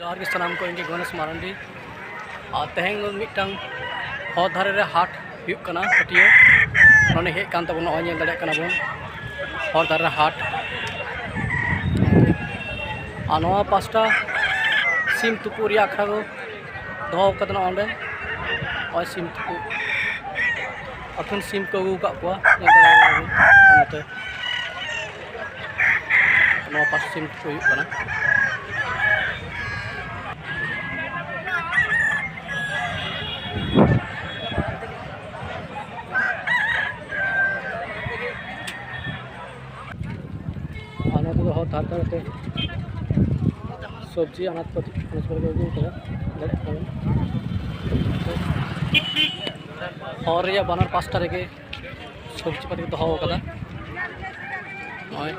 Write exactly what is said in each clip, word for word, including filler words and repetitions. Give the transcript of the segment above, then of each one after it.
ᱡᱚᱦᱟᱨ ᱜᱮ ᱥᱟᱱᱟᱢ ᱠᱚ, ᱤᱧ ᱜᱮ ᱜᱚᱱᱮᱥ ᱢᱟᱨᱟᱱᱰᱤ᱾ ᱟᱨ ᱛᱮᱦᱮᱧ ᱫᱚ ᱢᱤᱫᱴᱟᱝ ᱦᱚᱨ ᱫᱷᱟᱨᱮ ᱨᱮ ᱦᱟᱴ ᱦᱩᱭᱩᱜ ᱠᱟᱱᱟ, ᱦᱟᱹᱴᱤᱭᱟᱹ᱾ ᱱᱚᱰᱮ ᱦᱮᱡ ᱠᱟᱱ ᱛᱟᱵᱚᱱᱟ, ᱱᱚᱜᱼᱚᱭ ᱧᱮᱞ ᱫᱟᱲᱮᱭᱟᱜ ᱠᱟᱱᱟ ᱵᱚᱱ ᱦᱚᱨ ᱫᱷᱟᱨᱮ ᱨᱮ ᱦᱟᱴ᱾ ᱟᱨ ᱱᱚᱣᱟ ᱯᱟᱥᱴᱟ ᱥᱤᱢ ᱛᱩᱯᱩᱜ ᱨᱮᱭᱟᱜ ᱟᱠᱷᱲᱟ ᱠᱚ ᱫᱚᱦᱚ ᱠᱟᱫᱟ ᱱᱚᱜᱼᱚ ᱱᱚᱰᱮ᱾ ᱱᱚᱜᱼᱚᱭ ᱥᱤᱢ ᱛᱩᱯᱩᱜ, ᱟᱹᱛᱷᱟᱹᱱ ᱥᱤᱢ ᱠᱚ ᱟᱹᱜᱩ ᱟᱠᱟᱫ ᱠᱚᱣᱟ, ᱧᱮᱞ ᱫᱟᱲᱮᱭᱟᱜ ᱠᱟᱱᱟ ᱵᱚᱱ ᱱᱚᱛᱮ᱾ ᱱᱚᱣᱟ ᱯᱟᱥ ᱥᱤᱢ ᱠᱚ ᱦᱩᱭᱩᱜ ᱠᱟᱱᱟ᱾ ᱟᱨ ᱱᱚᱛᱮ ᱫᱚ ᱦᱚᱨ ᱫᱷᱟᱨᱮ ᱫᱷᱟᱨᱮ ᱛᱮ ᱥᱚᱵᱽᱡᱤ, ᱟᱱᱟᱡ ᱯᱟᱹᱛᱤ, ᱟᱱᱟᱡ ᱯᱟᱹᱛᱤ ᱠᱚ ᱟᱹᱜᱩ ᱠᱟᱫᱟ, ᱧᱮᱞ ᱫᱟᱲᱮᱭᱟᱜ ᱠᱟᱱᱟ᱾ ᱦᱚᱨ ᱨᱮᱭᱟᱜ ᱵᱟᱱᱟᱨ ᱯᱟᱥᱴᱟ ᱨᱮᱜᱮ ᱥᱚᱵᱽᱡᱤ ᱯᱟᱹᱛᱤ ᱠᱚ ᱫᱚᱦᱚ ᱟᱠᱟᱫᱟ᱾ ᱱᱚᱜᱼᱚᱭ᱾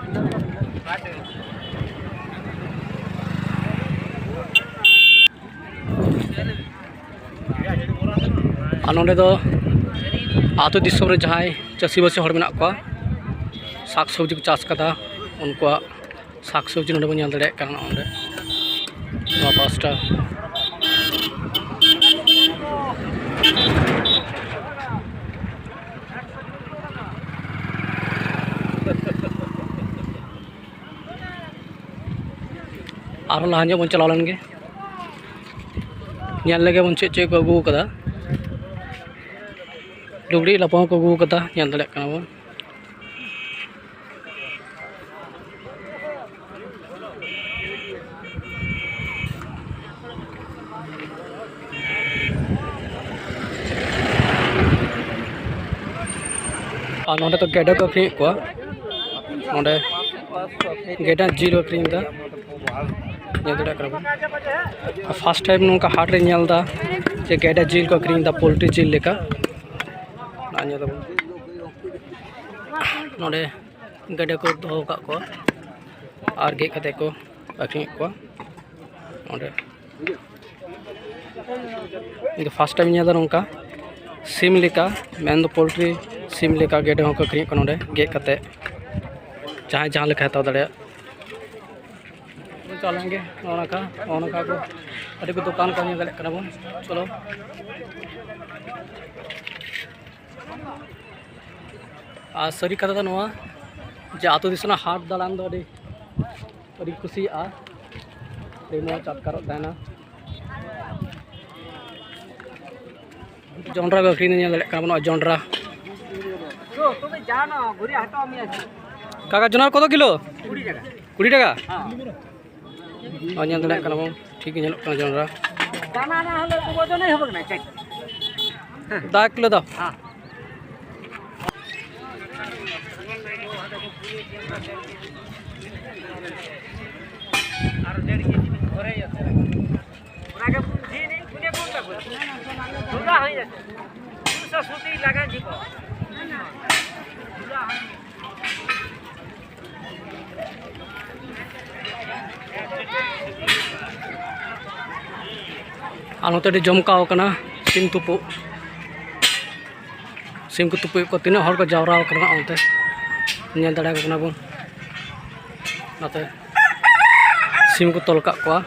ᱟᱨ ᱱᱚᱸᱰᱮ ᱫᱚ ᱟᱹᱛᱩ ᱫᱤᱥᱚᱢ ᱨᱮ ᱡᱟᱦᱟᱸᱭ ᱪᱟᱹᱥᱤᱵᱟᱹᱥᱤ ᱦᱚᱲ ᱢᱮᱱᱟᱜ ᱠᱚᱣᱟ, ᱥᱟᱠ ᱥᱚᱵᱽᱡᱤ ᱠᱚ ᱪᱟᱥ ᱠᱟᱫᱟ, ᱩᱱᱠᱩᱣᱟᱜ ᱥᱟᱠ ᱥᱚᱵᱽᱡᱤ ᱱᱚᱸᱰᱮ ᱵᱚᱱ ᱧᱮᱞ ᱫᱟᱲᱮᱭᱟᱜ ᱠᱟᱱᱟ᱾ ᱱᱚᱸᱰᱮ ᱱᱚᱣᱟ ᱯᱟᱥᱴᱟ ᱟᱨᱦᱚᱸ ᱞᱟᱦᱟ ᱧᱚᱜ ᱵᱚᱱ ᱪᱟᱞᱟᱣ ᱞᱮᱱ ᱜᱮ, ᱧᱮᱞ ᱞᱮᱜᱮ ᱵᱚᱱ ᱪᱮᱫ ᱪᱮᱫ ᱠᱚ ᱟᱹᱜᱩ ᱠᱟᱫᱟ᱾ ᱞᱩᱜᱽᱲᱤᱡ ᱞᱟᱯᱚ ᱦᱚᱸᱠᱚ ᱟᱹᱜᱩ ᱠᱟᱫᱟ, ᱧᱮᱞ ᱫᱟᱲᱮᱭᱟᱜ ᱠᱟᱱᱟ ᱵᱚᱱ᱾ ᱟᱨ ᱱᱚᱸᱰᱮ ᱫᱚ ᱜᱮᱰᱮ ᱠᱚ ᱟᱹᱠᱷᱨᱤᱧᱮᱫ ᱠᱚᱣᱟ᱾ ᱱᱚᱸᱰᱮ ᱜᱮᱰᱮ ᱡᱤᱞ ᱠᱚ ᱟᱹᱠᱷᱨᱤᱧ ᱮᱫᱟ, ᱧᱮᱞ ᱫᱟᱲᱮᱭᱟᱜ ᱠᱟᱱᱟ ᱵᱚᱱ᱾ ᱯᱷᱟᱥᱴ ᱴᱟᱭᱤᱢ ᱱᱚᱝᱠᱟ ᱦᱟᱴ ᱨᱮᱧ ᱧᱮᱞ ᱮᱫᱟ ᱡᱮ ᱜᱮᱰᱮ ᱡᱤᱞ ᱠᱚ ᱟᱹᱠᱷᱨᱤᱧ ᱮᱫᱟ, ᱯᱳᱞᱴᱨᱤ ᱡᱤᱞ ᱞᱮᱠᱟ᱾ ᱚᱱᱟ ᱧᱮᱞ ᱫᱟᱵᱚᱱ ᱱᱚᱸᱰᱮ ᱜᱮᱰᱮ ᱠᱚ ᱫᱚᱦᱚ ᱟᱠᱟᱫ ᱠᱚᱣᱟ ᱟᱨ ᱜᱮᱫ ᱠᱟᱛᱮ ᱠᱚ ᱟᱹᱠᱷᱨᱤᱧᱮᱫ ᱠᱚᱣᱟ ᱱᱚᱸᱰᱮ᱾ ᱤᱧ ᱫᱚ ᱯᱷᱟᱥᱴ ᱴᱟᱭᱤᱢ ᱤᱧ ᱧᱮᱞ ᱮᱫᱟ ᱱᱚᱝᱠᱟ ᱥᱤᱢ ᱞᱮᱠᱟ, ᱢᱮᱱᱫᱚ ᱯᱳᱞᱴᱨᱤ ᱥᱤᱢ ᱞᱮᱠᱟ ᱜᱮᱰᱮ ᱦᱚᱸᱠᱚ ᱟᱹᱠᱷᱨᱤᱧᱮᱫ ᱠᱚᱣᱟ ᱱᱚᱸᱰᱮ ᱜᱮᱫ ᱠᱟᱛᱮ, ᱡᱟᱦᱟᱸᱭ ᱡᱟᱦᱟᱸ ᱞᱮᱠᱟ ᱦᱟᱛᱟᱣ ᱫᱟᱲᱮᱭᱟᱜ᱾ ᱪᱟᱞᱟᱝ ᱜᱮ ᱱᱚᱜᱼᱚ ᱱᱚᱝᱠᱟ, ᱱᱚᱜᱼᱚ ᱱᱚᱝᱠᱟ ᱠᱚ ᱟᱹᱰᱤ ᱠᱚ ᱫᱚᱠᱟᱱ ᱠᱚ ᱧᱮᱞ ᱫᱟᱲᱮᱭᱟᱜ ᱠᱟᱱᱟ ᱵᱚᱱ᱾ ᱪᱚᱞᱚ᱾ ᱟᱨ ᱥᱟᱹᱨᱤ ᱠᱟᱛᱷᱟ ᱫᱚ ᱱᱚᱣᱟ ᱡᱮ ᱟᱹᱛᱩ ᱫᱤᱥᱚᱢ ᱨᱮᱱᱟᱜ ᱦᱟᱴ ᱫᱟᱬᱟᱱ ᱫᱚ ᱟᱹᱰᱤ, ᱟᱹᱰᱤᱧ ᱠᱩᱥᱤᱭᱟᱜᱼᱟ᱾ ᱟᱹᱰᱤ ᱢᱚᱡᱽ ᱟᱴᱠᱟᱨᱚᱜ ᱛᱟᱦᱮᱱᱟ᱾ ᱡᱚᱱᱰᱨᱟ ᱠᱚ ᱟᱹᱠᱷᱨᱤᱧ ᱧᱮᱞ ᱫᱟᱲᱮᱭᱟᱜ ᱠᱟᱱᱟ ᱵᱚᱱ, ᱱᱚᱜᱼᱚᱭ ᱡᱚᱱᱰᱨᱟ᱾ ᱠᱟᱠᱟ, ᱡᱚᱱᱰᱨᱟ ᱠᱚᱫᱚ ᱠᱤᱞᱳ? ᱠᱩᱲᱤ ᱴᱟᱠᱟ᱾ ᱱᱚᱜᱼᱚᱭ ᱧᱮᱞ ᱫᱟᱲᱮᱭᱟᱜ ᱠᱟᱱᱟ ᱵᱚᱱ, ᱴᱷᱤᱠ ᱜᱮ ᱧᱮᱞᱚᱜ ᱠᱟᱱᱟ ᱡᱚᱱᱰᱨᱟ᱾ ᱫᱟ ᱠᱤᱞᱳ ᱫᱟᱢ᱾ ᱚᱱᱟᱜᱮ ᱵᱩᱫᱷᱤ ᱱᱤᱧ ᱠᱩᱞᱮ ᱠᱚ ᱛᱟᱠᱚ᱾ ᱫᱩᱨᱜᱟ ᱦᱩᱭ ᱱᱟ᱾ ᱫᱩᱥᱚ ᱥᱩᱴᱤ ᱞᱟᱜᱟ ᱡᱤᱵᱚ᱾ ᱟᱨ ᱱᱚᱛᱮ ᱟᱹᱰᱤ ᱡᱚᱢᱠᱟᱣ ᱠᱟᱱᱟ ᱥᱤᱢ ᱛᱩᱯᱩᱜ᱾ ᱥᱤᱢ ᱠᱚ ᱛᱩᱯᱩᱭᱮᱫ ᱠᱚᱣᱟ, ᱛᱤᱱᱟᱹᱜ ᱦᱚᱲ ᱠᱚ ᱡᱟᱣᱨᱟ ᱟᱠᱟᱱᱟ ᱚᱱᱛᱮ ᱧᱮᱞ ᱫᱟᱲᱮᱭᱟᱠᱚ ᱠᱟᱱᱟ ᱵᱚᱱ᱾ ᱱᱚᱛᱮ ᱥᱤᱢ ᱠᱚ ᱛᱚᱞ ᱠᱟᱜ ᱠᱚᱣᱟ᱾